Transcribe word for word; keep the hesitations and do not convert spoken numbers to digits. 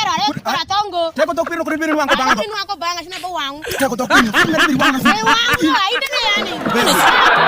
Pero are kura tongo. Teko tok pino kuri bino wang ko banga. Bino wang ko banga sina bo wang. Teko tok pino kuri bino wang. E wang ko aide ne yani.